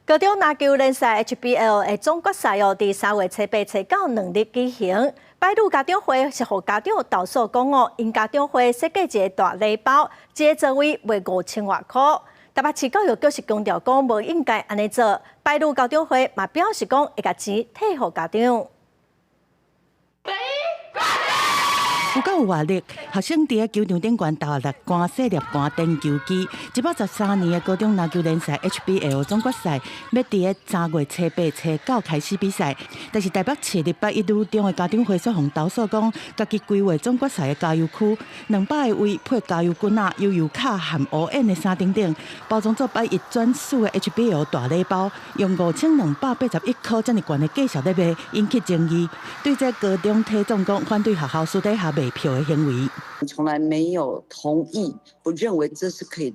高中籃球聯賽 HBL 的總決賽哦，佇3月初八、初九兩日舉行。八女家長會是予家長投訴講哦，𪜶家長會設計一個大禮包，一个座位賣5000外箍。台北市教育局是強調講無應該按呢做。八女家長會嘛表示講會共錢退予家長。有夠有活力，學生佇咧球場頂懸投六桿、細粒桿、電球機。113年的高中籃球聯賽 HBL 總決賽，欲佇咧3月初八、初九開始比賽。但是台北市立八一女中的家長會煞予投訴講，家己規劃總決賽的加油區，200個位配加油棍仔、悠遊卡和烏煙的衫等等，包裝做八一專屬的 HBL 大禮包，用5281箍遮爾懸的價數咧賣，引起爭議。對這高中體總講反對學校私底下賣票的行為。從來沒有同意，不認為這是可以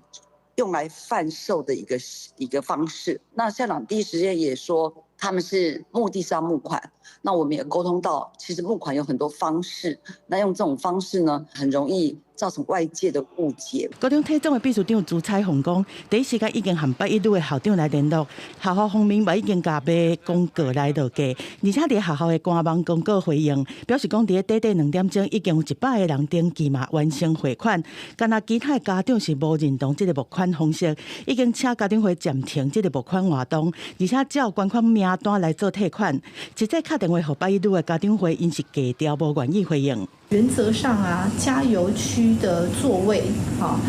用來販售的一個方式。那校長第一時間也說，他們是目的是要募款。那我們也溝通到，其實募款有很多方式，那用這種方式呢，很容易造成外界的誤解。高中體總的秘書長朱彩鳳講，第一時間已經和八一女的校長來聯絡，學校方面嘛已經共賣廣告來落架，而且佇學校的官網公告回應，表示講佇咧短短2點鐘已經有100個人登記嘛完成匯款，干焦其他的家長是無認同這個募款方式，已經請家長會暫停這個募款活動，而且照捐款名單來做退款。實際敲電話予八一女的家長會，𪜶是低調無願意回應。原則上啊，加油區的座位，哈，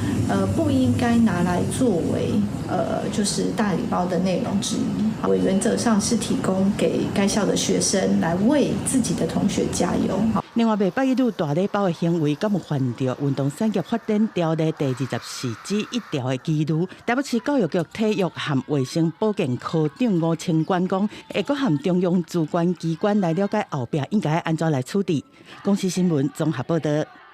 不應該拿來作為，就是大禮包的內容之一。我原則上是提供給該校的學生來為自己的同學加油。另外，賣八一女大禮包的行為，敢有犯著運動產業發展條例第24之1條的記錄？台北市教育局體育和衛生保健科長吳清冠講，會閣和中央主管機關來了解後壁應該按怎來處置。公視新聞綜合報道。